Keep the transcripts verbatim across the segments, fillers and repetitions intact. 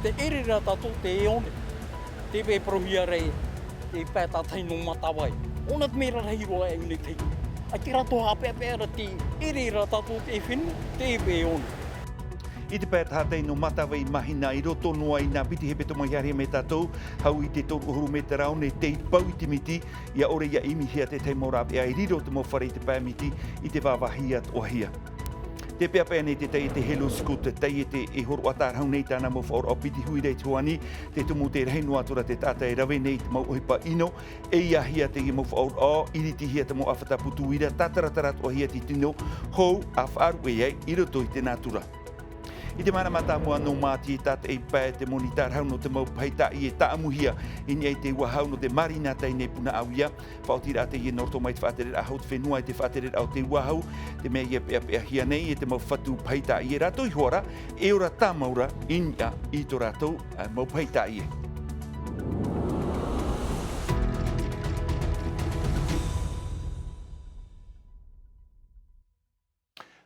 Te ʻere ra tātou te one, te vē parauhia ra e, te pae tātahi nō Matavai. ʻŌna te mea rahi roa e nei tei. ʻAita rātou haʻapeʻapeʻa ra te ʻere ra tātou te fenua, te vē one. I te pae tātahi nō Matavai mahina i roto noa i nā piti hepetoma i haere mai tātou, hau i te toru ʻahuru mētera one tei pau i te miti, ʻia ʻore ʻia ʻimihia te tahi mau rāveʻa i riro te mau fare i te pae miti i te vāvāhi atoʻahia. Tē peʻapeʻa nei te taiete Helo Scott, taiete e hōroʻa tārahu nei tāna mau faʻaroʻo piti huira i te hoani, te tumu tē rahi noa atu ra te taʻata e rave nei i te mau ʻohipa ʻino, e ʻiahia teie mau faʻaroʻo, iritihia te mau ʻāfata putu uira, tātaratara atoʻahia te tino, hou, ʻa faʻaruʻe ai i roto i te nātura. I te mahana mātāmua nō Māti e tātaʻi pae te moni tārahu nō te mau pahi tāʻie e tāʻamuhia i niʻa i te uāhau nō te Marina Tainei Punaʻauia. Faʻaoti rā teie nō roto mai te faʻatereraʻa hau o te fenua e te faʻatereraʻa o te uāhau, te mea ʻia peʻapeʻahia nei e te mau fatu pahi tāʻie rātou iho ā ra, e ora tāmau ra i niʻa i tō rātou, ā, mau pahi tāʻie.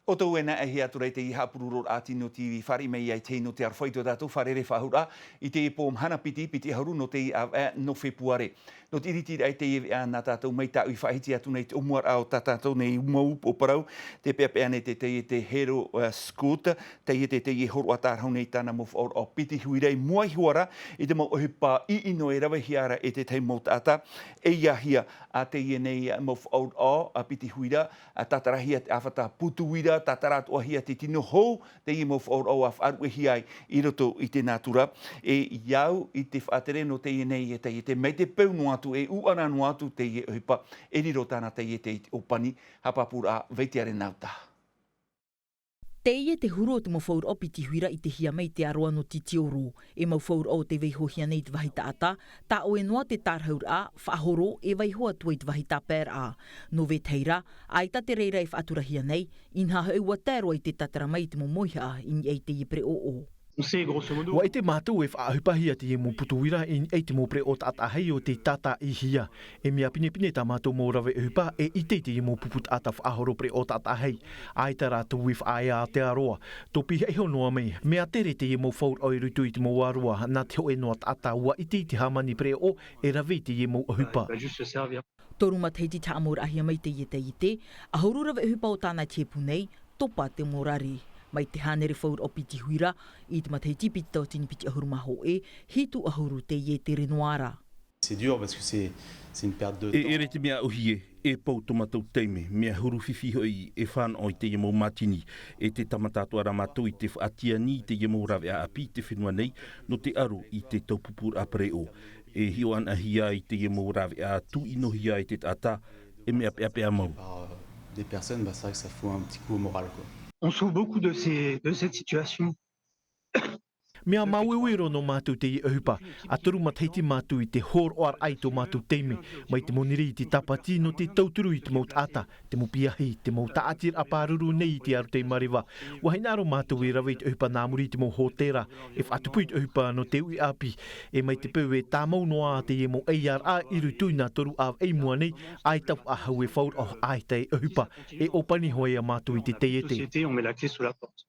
ʻO tō ʻoe nā ʻēhia atu ra i teie haʻapurororaʻa Tino T V, fāriʻi mai ia i te hei nō te aroha i tō tātou fārerei faʻahou ra, i teie pō mahana piti, piti ʻahuru nō teie ʻāvaʻe nō Fepuare. Nō te iritiiraʻa i teie veʻa nā tātou mai tāʻu i faʻahiti atu nei te ʻōmuaraʻa o tā tātou nei mau upoʻo parau, tē peʻapeʻa nei te taiete Hero, ā, Scott, taiete teie e hōroʻa tārahu nei tāna mau faʻaroʻo piti huira i mua iho ā ra i te mau ʻohipa ʻino e ravehia ra e te tahi mau taʻata, e ʻiahia ā teie nei mau faʻaroʻo, ā, piti huira, ā, tātarahia te ʻāfata putu uira, tātara atoʻahia te tino, hou, teie mau faʻaroʻo ʻa faʻaruʻehia ai i roto i te nātura. E ʻia au i te faʻatere nō teie nei e taiete, mai te peu noa atu, e uʻana noa atu teie ʻohipa, e riro tāna taiete i te ʻōpani, haʻapāpūraʻa Vaitiare Nauta. Teie te huru o te mau faʻaroʻo piti huira i ʻitehia mai i te aroā nō Titioro. E mau faʻaroʻo tē vaihohia nei i te vāhi taʻata, tā ʻoe noa te tārahu ra, faʻahoro, e vaiho atu ai i te vāhi tāpaeraʻa. Nō vetahi ra, ʻaita te reira e faʻaturahia nei, inaha hoʻi ʻua tae roa i te tātara mai i te mau mauhaʻa i niʻa i teie pereʻoʻo. ʻUa ʻite mātou e faʻaʻohipahia teie mau putu uira i niʻa i te mau pereʻoʻo taʻata hei o tei tātaʻihia. E mea pinepine tā mātou mau rave ʻohipa e ʻite i teie mau pupu taʻata faʻahoro pereʻoʻo taʻata hei. ʻAita rātou i faʻaea Aotearoa. Tō pihaʻi iho noa mai, mea tere teie mau faʻaroʻo i roto i te mau vārua, nā te hōʻē noa taʻata ʻua ʻite i te hāmani pereʻoʻo e rave i teie mau ʻohipa. Toru matahiti te haʻamauraʻahia mai teie taiete, ʻahuru rave ʻohipa o tāna i te hepū nei, topa te mau rare. Mai te hānere faʻaroʻo piti huira, i te matahiti piti tauatini piti ʻahuru mā hōʻē, hitu ʻahuru teie e tere noa ra. C'est dur parce que c'est, c'est une perte de temps. E ʻere te mea ʻōhie, e pau tō mātou taime, mea huru fifi hoʻi e fānaʻo i teie mau mātini, e te tāmata atoʻa rā mātou i te faʻatiani i teie mau rāveʻa ʻāpī i te fenua nei, nō te aro i te taupupūraʻa pereʻoʻo. E hiʻo anaʻanahia i teie mau rāveʻa tūʻinohia e te taʻata, e mea peʻapeʻa mau. Par, euh, des personnes, bah, c'est vrai que ça fout un petit coup au moral, quoi. On souffre beaucoup de ces, de cette situation. Mea māuiui roa nō mātou teie ʻohipa, ʻa toru matahiti mātou i te hōroʻaraʻa i tō mātou taime, mai te monirī i te tāpati nō te tauturu i te mau taʻata, te mau piahi, te mau tāʻatiraʻa pāruru nei i te arotei manureva. ʻUa hinaʻaro mātou e rave i te ʻohipa nā muri i te mau hōtēra, e faʻatupu i te ʻohipa nō te uʻi ʻāpī, e mai te peu e tāmau noa teie mau ʻeiaraʻa i roto i nā toru ʻāvaʻe i mua nei, ʻaita faʻahou e faʻaroʻo, ʻaita e ʻohipa, e ʻōpani hoʻi ia mātou i te taiete. Société, on met la clé sous la porte.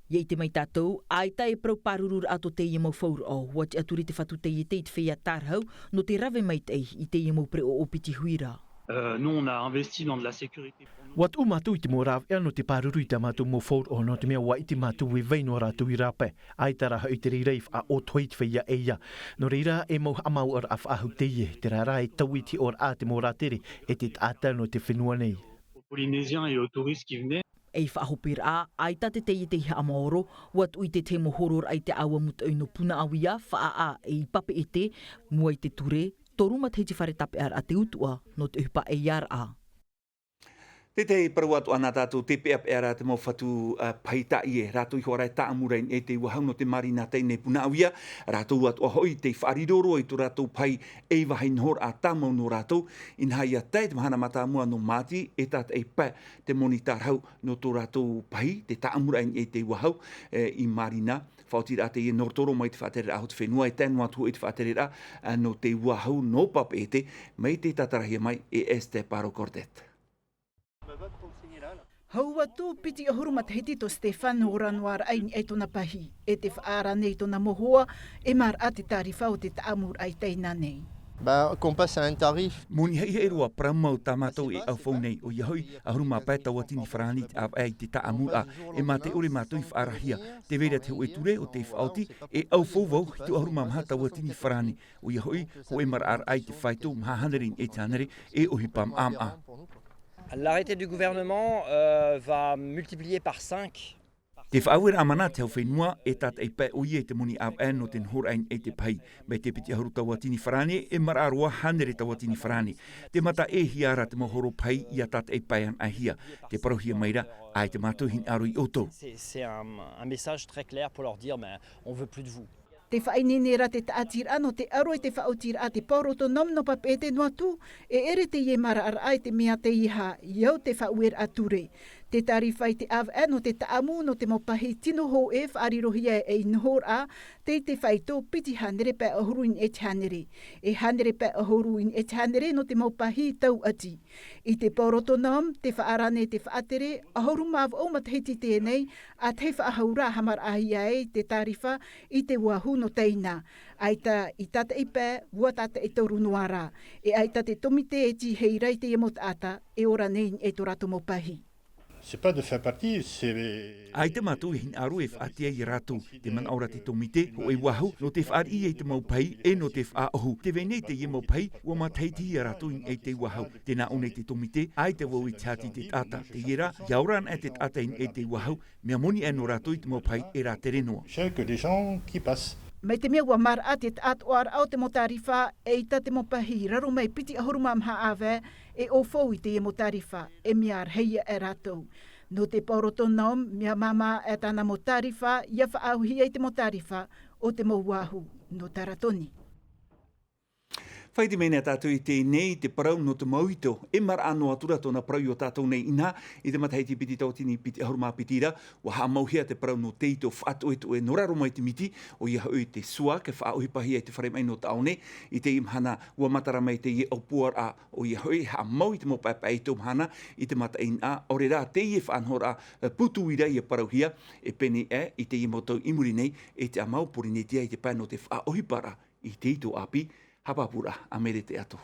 ʻIa ʻite mai tātou, ʻaita e parau pārururaʻa tō teie mau faʻaroʻo, ʻua tiʻaturi te fatu taiete i te feiā tārahu, nō te rave maitaʻi i teie mau pereʻoʻo piti huira. Euh, nous, on a investi dans de la sécurité pour nous. ʻUa tuʻu mātou i te mau rāveʻa nō te pāruru i tā mātou mau faʻaroʻo, nō te mea ʻua ʻite mātou e vai noa rātou i rāpae. ʻAita rā hoʻi te reira i faʻaʻōtohia i te feiā ʻeiā. Nō reira, e mau haʻamāuʻaraʻa faʻahou teie, terā rā e taui i te hiʻoraʻa a te mau rātere, e te taʻata nō te fenua nei. Aux Polynésiens et aux touristes qui venaient. Ei faʻahoperaʻa, ʻaita te taiete i haʻamaoro, ʻua tuʻu i te tahi mau hororaʻa i te ʻāua mūtoʻi nō Punaʻauia, Faʻaʻā e i Papeʻete, mua i te ture, toru matahiti fare tāpeʻaraʻa te utuʻa, nō te ʻohipa ʻeiaraʻa. Te tahi parau atoʻa nā tātou, tē peʻapeʻa ra te mau fatu, ā, pahi tāʻie, rātou iho ā rā e tāʻamu ra i niʻa i te uāhau nō te Marina Tainei Punaʻauia, rātou atoʻa hoʻi tei faʻariro roa i tō rātou pahi ʻei vāhi nohoraʻa tāmau nō rātou, inaha ʻia tae te mahana mātāmua nō Māti, e tātaʻi pae te moni tārahu nō tō rātou pahi, te tāʻamuraʻa i niʻa i te uāhau, e, i Marina, faʻaotiraʻa teie nō roto roa mai te faʻatereraʻa hau o te fenua, e tae noa atu hoʻi te faʻatereraʻa, ā, nō te uāhau nō Papeʻete, mai tei tātarahia mai e Esther Paro Cordet. Hau atu piti ʻahuru matahiti tō Stéphane Oranoa raʻa i niʻa i tōna pahī, e te faʻaara nei tōna mau hoa, e maraʻa te tārifa o te taʻamuraʻa i teie nei. Bah, qu'on passe à un tarif. Moni haʻihaʻi roa parau mau tā mātou e ʻaufau nei, ʻoia hoʻi, ʻahuru mā pae tauatini farāni te ʻāvaʻe i te taʻamuraʻa, e mā te ʻore mātou i faʻaarahia, tē vai ra te hōʻē ture o tei faʻaoti, e ʻaufau vau, hitu ʻahuru mā maha tauatini farāni, ʻoia hoʻi, hōʻē maraʻaraʻa i te faito, maha hānere i niʻa i te hānere, e ʻohipa maʻamaʻa. L'arrêté du gouvernement, euh, va multiplier par cinq. Te faʻaueraʻa mana te hau fenua, e tātaʻi pae ʻoia i te moni ʻāvaʻe nō te nohoraʻa i niʻa i te pahī. Mai te piti ʻahuru tauatini farāni, e maraʻa roa hānere tauatini farāni. Te mataʻēhia ra te mau horo pahī ʻia tātaʻi pae anaʻe hia. Tē parauhia mai ra, ʻaita mātou e hinaʻaro ia ʻoutou. C'est, c'est un, un message très clair pour leur dire, ben, on veut plus de vous. Tē faʻaineine ra te tāʻatiraʻa nō te ʻaro i te faʻaotiraʻa te Port Autonome nō Papeʻete noa atu, e ʻere teie maraʻaraʻa i te mea tei hā, i au te faʻaueraʻa ture. Te tārifa i te ʻāvaʻe nō te taʻamu nō te mau pahī tino hōʻē faʻarirohia ei nohoraʻa, tei te faito piti hānere pae ʻahuru i niʻa i te hānere. E hānere pae ʻahuru i niʻa i te hānere nō te mau pahī tauʻati. I te Port Autonome, tē faʻaara nei te faʻatere, ʻahuru mā vaʻu matahiti teie nei, ʻa tahi faʻahou ra haʻamaraʻahia ai te tārifa i te Oahu nō teie nei. ʻAita i tātaʻi pae, ua tātaʻi toru noa ra. E ʻaita te tōmite e tīaʻi ra i teie mau taʻata, e ora nei i niʻa i tō rātou mau pahī. C'est pas de faire partie, c'est... ʻAita mātou e hinaʻaro e faʻaʻite ia rātou, te manaʻo ra te tōmite, hōʻē Oahu, nō te fāriʻi i te mau pahī, e nō te faʻaʻohu. Tē vai nei teie mau pahī, ua matahiti ia rātou i niʻa i te Oahu. Tē nā ʻō nei te tōmite, ʻaita vau e tīaʻi te taʻata. Teie ra, ʻia ora anaʻe te taʻata i niʻa i te Oahu, mea moni aʻe nō rātou i te mau pahī e rātere noa. Cher que les gens qui passent. Mai te mea ua maraʻa te taʻatoʻaraʻa o te mau tārifa, eʻita te mau pahī i raro mai piti ʻahuru mā maha ʻāvaʻe, e ʻaufau i teie mau tārifa, e mea rahi aʻe rātou. Nō te Port Autonome, mea māmā aʻe tāna mau tārifa, ʻia faʻaauhia i te mau tārifa o te mau Oahu, nō Taratoni. Faʻaʻite mai nei tātou i teie nei, te parau nō te mau ito, e maraʻa noa atu ra tōna parau i ō tātou nei inaha, i te matahiti piti tauatini piti ʻahuru mā piti ra, ua haʻamauhia te parau nō te ito faʻatoʻetoʻe nō raro mai te miti, ʻoia hoʻi te SWAC, e faʻaʻohipahia i te fare maʻi nō Taʻaone, i teie mahana ua matara mai teie ʻōpuaraʻa, ʻoia hoʻi e haʻamau i te mau paepae ito mahana, i te mataʻeinaʻa, ʻaore rā teie faʻanahoraʻa, e, pūtuira ʻia parauhia, e pēnei aʻe, i teie mau tau i muri nei, e te ʻāmau Pōrīnetia i te pae nō te faʻaʻohiparaʻa i te ito ʻāpī, haʻapāpūraʻa a Mere Te Ato.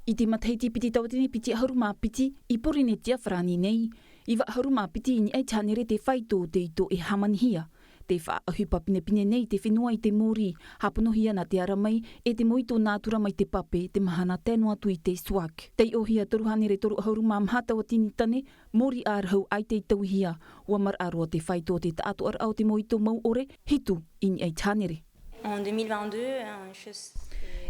I te matahiti piti tauatini piti ʻahuru mā piti, i Pōrīnetia farāni nei, iva ʻahuru mā piti i niʻa i te hānere te faito o te ito e hāmanihia. Tē faʻaʻohipa pinepine nei te fenua i te mōrī, hāponohia nā te ara mai, e te mau ito nātura mai te pape, te mahana tae noa atu i te SWAC. Taiʻohia toru hānere toru ʻahuru mā maha tauatini tane, mōrī ʻārahu ʻaita i tauihia, ua maraʻa roa te faito o te taʻatoʻaraʻa o te mau ito mau ʻore, hitu i niʻa i te hānere. En deux mille vingt-deux, euh, je s-,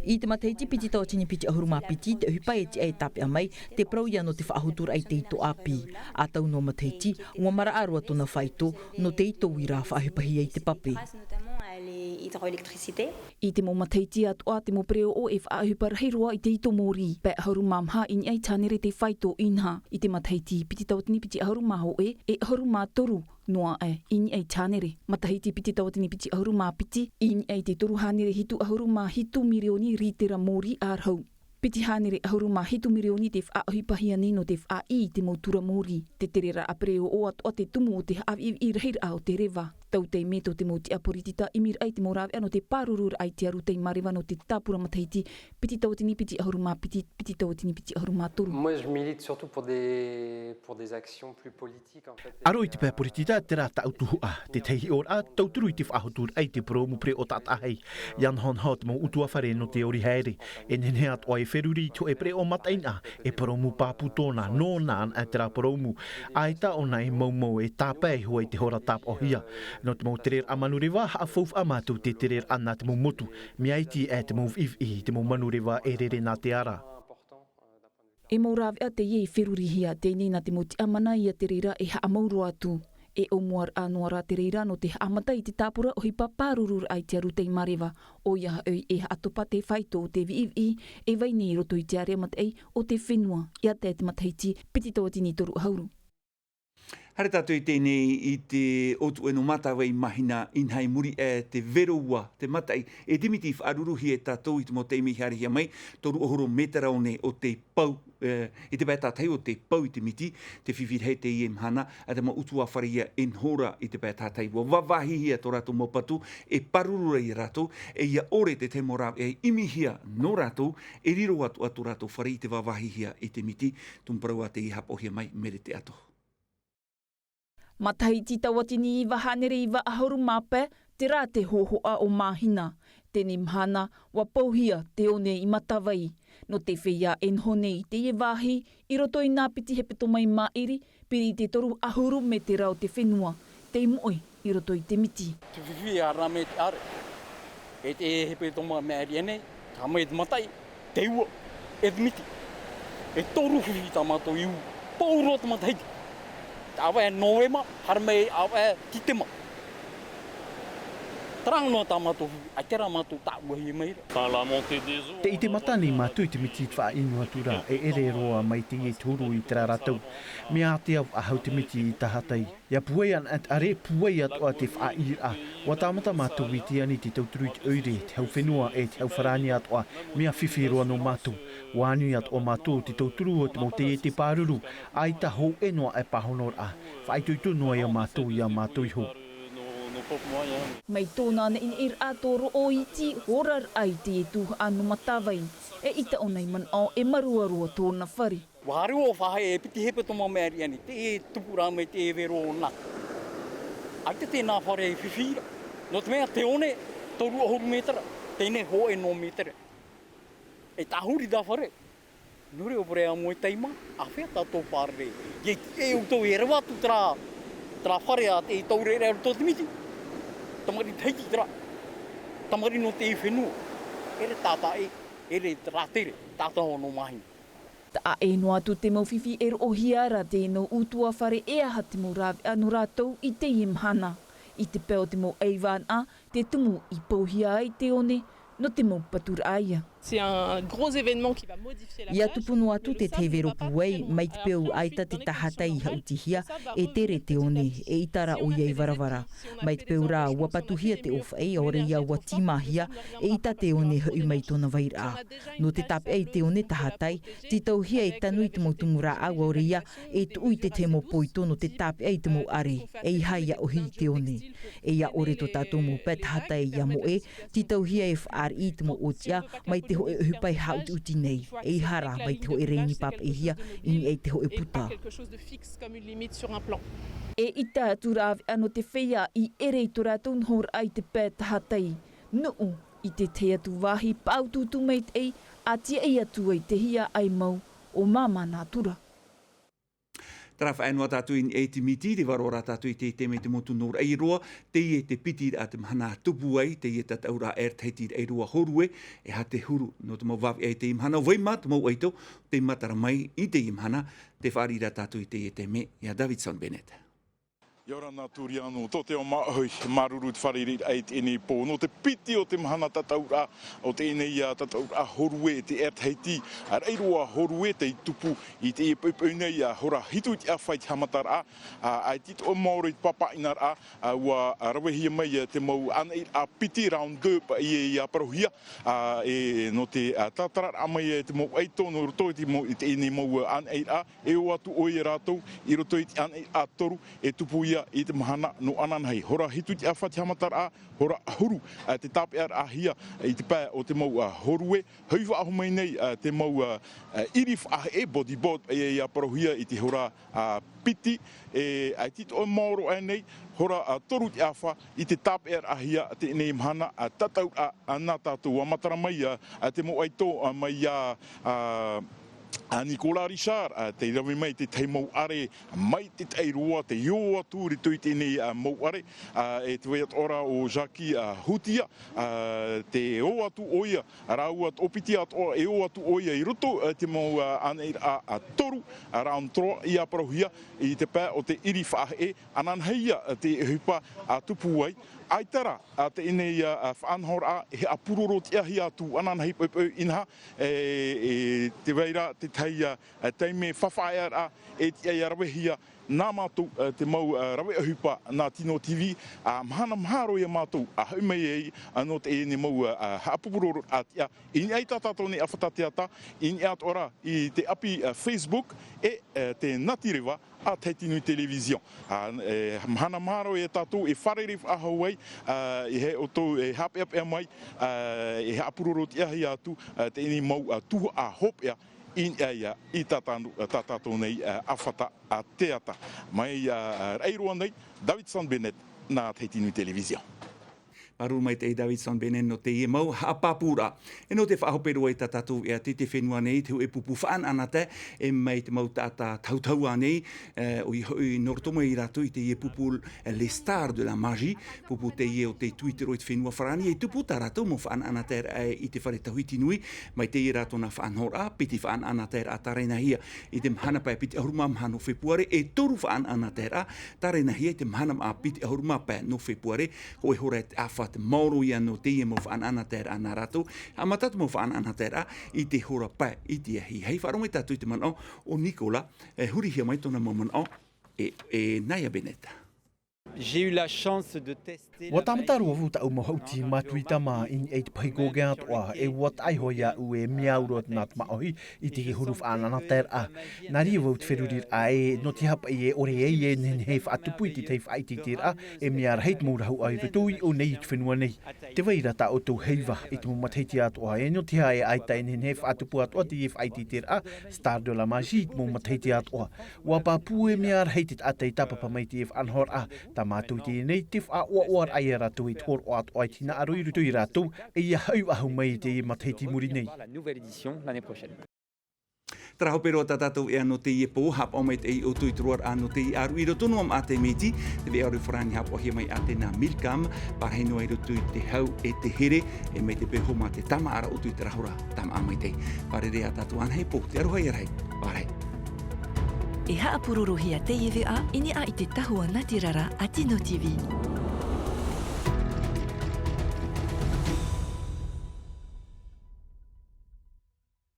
I te matahiti piti tauatini piti ʻahuru mā piti, te ʻohipa e tiʻa e tāpeʻa mai, te parau ia nō te faʻahotuaraʻa i te ito ʻāpī. ʻA taua noa matahiti, ua maraʻa roa tōna faito, nō te ito uira faʻaʻohipahia i te pape. Grâce notamment à l'hydroélectricité. I te mau matahiti atoʻa, te mau pereoʻo e faʻaʻohipa rahi roa i te ito mōrī. Pae ʻahuru mā maha i niʻa i te hānere te faito inaha. I te matahiti piti tauatini piti ʻahuru mā hōʻē, e ʻahuru mā toru noa aʻe i niʻa i te hānere. Matahiti piti tauatini piti ʻahuru mā piti, i niʻa i te toru hānere hitu ʻahuru mā hitu mirioni rītera mōrī ʻārahu. Piti hānere ʻahuru mā hitu mirioni te faʻaʻohipahia nei nō te faʻaʻī i te mau tura mōrī. Te tereraʻa pereoʻo atoʻa te tumu o te haʻaviʻiviʻi rahiraʻa o te reva. Tautai mai tō te mau tiʻa poritita ʻimiraʻa i te mau rāveʻa nō te pārururaʻa i te aru tei māreva nō te tāpura matahiti piti tauatini piti ʻahuru mā piti, piti tauatini piti ʻahuru mā toru. Moi, je milite surtout pour des, pour des actions plus politiques, en fait. ʻAro i te pae poritita, terā tāʻu tuhaʻa, te tahi hiʻoraʻa, tauturu i te faʻahoturaʻa i te purōmu pereoʻo taʻataʻahi, ʻia nahonaho te mau ʻutuāfare nō te ori haere, e nehenehe atoʻa e feruri i te hōʻē pereoʻo mataʻeinaʻa, e purōmu pāpū tōna, nōna anaʻe terā purōmu, ʻaita ʻōna e maumau e tāpae iho ai te hora tāpaʻohia. Nō te mau tereraʻa manureva, haʻafaufaʻa mātou te tereraʻa nā te mau motu, mea iti aʻe te mau viʻiviʻi i te mau manureva e rere nā te ara. E mau rāveʻa teie i ferurihia, teie nei nā te mau tiʻamana ia te reira e haʻamau roa atu. E ʻōmuaraʻa noa rā te reira nō te haʻamata i te tāpura ʻohipa pārururaʻa i te aru tei māreva, ʻoia hoʻi e haʻatopa te faito o te viʻiviʻi e vai nei i roto i te ārea mataʻi o te fenua, ʻia tae te matahiti piti tauatini toru ʻahuru. Haere tātou i teie nei i te ʻōtuʻe nō Matavai Mahina, inaha i muri aʻe te vero ua, te mataʻi, e te miti i faʻaruruhia e tātou i te mau taime i haerehia mai, toru ʻahuru mētera one o te pau, e, i te pae tātahi o te pau i te miti, te fifi rahi teie mahana, ʻa te mau ʻutuāfare ia e noho ra i te pae tātahi. ʻUa vāvāhihia tō rātou mau patu, e pāruru ra ia rātou, e ʻia ʻore te tahi mau rāveʻa e ʻimihia nō rātou, e riro atu ā tō rātou fare i te vāvāhihia i te miti, tumu parau ā teie hapaʻohia mai, Merete Ato. Matahiti tauatini iva hānere iva ʻahuru mā pae, terā te hōhoʻa o Mahina. Teie mahana, ʻua pauhia te one i Matavai. Nō te feiā e noho nei i teie vāhi, i roto i nā piti hepetoma i maʻiri, piri i te toru ʻahuru mētera o te fenua, tei moʻe i roto i te miti. Te fifi e ara mai te ʻare. E te hepetoma i maʻiri aʻenei, tae mai te mataʻi, te ua, e te miti. E toru fifi tā mātou i ū, pauroa te matahiti. Te ʻāvaʻe Novema, haere mai ʻāvaʻe Tītema. Terā noa tā mātou fifi, ʻaita rā mātou tāʻuahia mai ra. Enfin, la montée des eaux. Tē ʻite mata nei mātou i te miti i te faʻaʻino atu ra, e ʻere roa mai teie te huru i terā ra tau. Mea ātea faʻahou te miti i Tahatai. ʻIa pūai ana te ʻare, pūai atoʻa te faʻaʻiteraʻa. ʻUa tāmata mātou i te ani i te tauturu i te ʻoire, te hau fenua e te hau farāni atoʻa, mea fifi roa nō mātou. ʻUa ani atoʻa mātou i te tauturu o te mau taiete pāruru, ʻaita hōʻē noa e pāhonoraʻa. Faʻaitoito noa ia mātou, ia mātou iho. Mai tōna neʻineʻiraʻa tō Roʻoiti, ora raʻa i te tuhaʻa nō Matavai, eʻita ʻōna i manaʻo e māuruuru tōna fare. ʻUa haere ʻo faʻaʻite e piti hepetoma i maʻiri aʻenei, te tupu ra mai te vero o nā. ʻAita tēnā fare e fifi ra. Nō te mea te one, toru ʻahuru mētera, teie hōʻē noa mētera. E tāhuri tā fare. Nō reira ʻo Pereamo e taima, āfea tātou fārerei. E, e ʻoutou e rave atu terā, terā fare a te taureʻareʻa o te miti. Tamariʻi Tahiti terā. Tamariʻi nō te fenua. ʻEre tātaʻi, ʻere terā tere, tātaʻi nō Mahina. Taʻa ʻē noa atu te mau fifi e roʻohia ra te nau ʻutuāfare e aha te mau rāveʻa nō rātou i teie mahana. I te pae o te mau ʻaivānaʻa, te tumu i pauhia ai te one, nō te mau paturaʻa ia. C'est un gros événement qui va modifier la plage. ʻIa tupu noa atu te tahi vero pūai, mai te peu ʻaita te tahatai i haʻutihia, e tere te one, eʻita rā ʻoia i varavara. Mai te peu rā, ʻua patuhia te ʻōfaʻi, ʻaore ia ʻua tīmāhia, eʻita te one hoʻi mai tōna vairaʻa. Nō te tāpeʻa i te one tahatai, tītauhia e tanu i te mau tumu rāʻau, ʻaore ia, e tuʻu i te tahi mau poito nō te tāpeʻa i te mau ʻare, ʻeiaha ʻia ʻohi i te one. E ʻia ʻore tō tātou mau pae tahatai ʻia moʻe, tītauhia e fāriʻi i te mau ʻōtiʻa, mai te hōʻē ʻohipa e haʻutiʻuti nei, ʻeiaha rā mai te hōʻē rēni pāpaʻihia, i niʻa i te hōʻē puta. Quelque chose de fixe comme une limite sur un plan. Eʻita atu rāveʻa nō te feiā i ʻere i tō rātou nohoraʻa i te pae tahatai. Nuʻu, i te tahi atu vāhi, pāutuutu maitaʻi, ʻa tiaʻi atu ai te hiaʻai mau, ʻo māmā nā tura. Terā faʻaea noa tātou i niʻa i te miti, tē vārua rā tātou i te taime i te motu nō Raʻiroa, teie te piti raʻa te mahana tupu ai, teie tataʻuraʻa Air Tahiti Raʻiroa Horue, e aha te huru nō te mau vāveʻa i teie mahana, vai mā te mau ʻaito, tē matara mai i teie mahana, tē fāriʻi ra tātou i teie taime, ia Davidson Bennett. ʻIa ora na Turiano, tō te ao māʻohi, māuruuru te fārereiraʻa i teie nei pō. Nō te piti o te mahana tataʻuraʻa, o teie nei, ā, tataʻuraʻa Horue, te Air Tahiti, ā, Raʻiroa Horue, tei tupu i teie poʻipoʻi nei, ā, hora hitu i te ʻāfa i te haʻamataraʻa, ā, ʻaita atoʻa maoro i te pāpaʻiraʻa, ā, ʻua, ā, ravehia mai, ā, te mau ʻānaʻiraʻa piti, round deux, paʻi e ʻia parauhia, ā, e, nō te, ā, tātararaʻa mai, ā, te mau ʻaito, nō roto i te mau, i teie nei mau, ā, ʻānaʻiraʻa, e ō atu ʻoia rātou i roto i te ʻānaʻiraʻa toru e tupu ia i te mahana nō ananahi. Hora hitu i te ʻāfa te haʻamataraʻa, hora ʻahuru, ā, te tāpeʻaraʻahia i te pae o te mau, ā, Horue, hoʻi faʻahou mai nei, ā, te mau, ā, ā, ʻiri faʻaheʻe, body board, e, e ʻia parauhia i te hora, ā, piti, e, ʻaita atoʻa maoro aʻe nei, hora, ā, toru te ʻāfa i te tāpeʻaraʻahia teie nei mahana, ā, tataʻuraʻa, ā, nā tātou. ʻUa matara mai, ā, ā, te mau ʻaito, ā, mai iā, ā, ā, Nicolas Richard, ā, tei rave mai te tahi mau ʻare mai te taʻi roa, tei ō atu i roto i teie nei, ā, mau ʻare, ā, e tē vai atoʻa ra ʻo Jackie, ā, Hutia, ā, tē ō atu ʻoia, rāua toʻopiti atoʻa, e ō atu ʻoia i roto, ā, te mau, ā, ʻānaʻiraʻa, ā, toru, ā, round trois, ʻia parauhia i te pae o te ʻiri faʻaheʻe, ananahi ia, ā, te ʻohipa, ā, tupu ai, ʻaita rā, ā, teie nei, ā, ā, faʻanahoraʻa, e haʻapurorotiʻahia atu ananahi poʻipoʻi inaha, e, e, tē vai ra te Hei, ā, ā, taime faʻaʻearaʻa e tiʻa ia ravehia nā mātou, ā, te mau, ā, rave ʻohipa nā Tino T V, ā, mahana mahalo ia mātou, ā, hoʻi mai ai, ā, nō teie nei mau, ā, ā, haʻapupurororaʻa tiʻa, i niʻa i tā tātou nei ʻāfata teata, i niʻa atoʻa ra i te ʻapi, ā, Facebook, e, ā, te Natireva, a Tahiti Nui Télévision. Ā, e, mahana mahalo ia tātou e fārerei faʻahou ai, ā, e hē ʻoutou e haʻapeʻapeʻa mai, ā, e haʻapuroro tiʻahia atu, ā, teie nei mau, ā, tuhaʻa hopeʻa i niʻa ia i tā tātou, tā tātou nei, ā, ʻāfata, ā, teata. Mai, ā, ā, Raʻiroa nei, Davidson Bennett, nā Tahiti Nui Télévision. Māuruuru maitaʻi Davidson Bennett nō teie mau haʻapāpūraʻa. E nō te faʻahope roa i tā tātou veʻa i te fenua nei, te hōʻē pupu faʻanaʻanatae, e mai te mau taʻata tahutahu ānei, e, ʻoia hoʻi nō roto mai rātou i teie pupu, e, Les Stars de la Magie, pupu teie o te tuitiro i te fenua Farāni, e tupu tā rātou mau faʻanaʻanataeraʻa i te fare tauhiti nui, mai teie rā tōna faʻanahoraʻa, piti faʻanaʻanataeraʻa tārenahia i te mahana pae piti ʻahuru mā maha nō Fepuare, e toru faʻanaʻanataeraʻa tārenahia i te mahana maʻa piti ʻahuru mā pae nō Fepuare, hōʻē hora e te ʻāfa te maoro ia nō teie mau faʻanaʻanataeraʻa nā rātou, haʻamata atu mau faʻanaʻanataeraʻa i te hora pae i te ahiahi. Faʻaroʻo mai tātou i te manaʻo o Nicolas, e hurihia mai tōna mau manaʻo, e, e Naya Bennett. J'ai eu la chance de tester. Ua tāmata roa vau taʻu mau haʻuti matuita mā i niʻa i te pahi koke atoʻa, e ua taʻa iho iāʻu e mea au roa nā te māʻohi i te huru faʻanaʻanataeraʻa. Nā reira vau te feruriraʻa e nō te haʻapaʻo e ʻore ai e nehenehe e faʻatupu i te tahi faʻaʻiteʻiteraʻa, e mea rahi te mau rahuʻa i roto i ʻō nei i te fenua nei. Tē vai ra tā ʻoutou heiva i te mau matahiti atoʻa, e nō te aha e ʻaita e nehenehe e faʻatupu atoʻa teie faʻaʻiteʻiteraʻa, Stars de la Magie, i te mau matahiti atoʻa. Ua pāpū e mea rahi te taʻata e tāpapa mai teie faʻanahoraʻa, tā mātou i teie nei, te faʻaʻoaʻoaraʻa ia rātou i te hōroʻa atoʻa i te hinaʻaro i roto ia rātou, e ia hoʻi faʻahou mai i teie matahiti i muri nei. Terā hope roa tā tātou veʻa nō teie pō, haʻapaʻo maitaʻi ʻoutou i te roaraʻa nō teie ʻāruʻi i roto noa mā te miti, te veʻa ʻore Farāni haʻapaʻohia mai ʻātē nā Milcam, parahi noa i roto i te hau e te here, e mai te peu hoʻi mā te tāmāʻa ra ʻoutou i terā hora, tāmāʻa maitaʻi. Fārerei ā tātou anaʻe pō, te aroha ia rahi, pārahi. E haʻapurorohia teie veʻa i niʻa i te tahua natirara a Tino T V.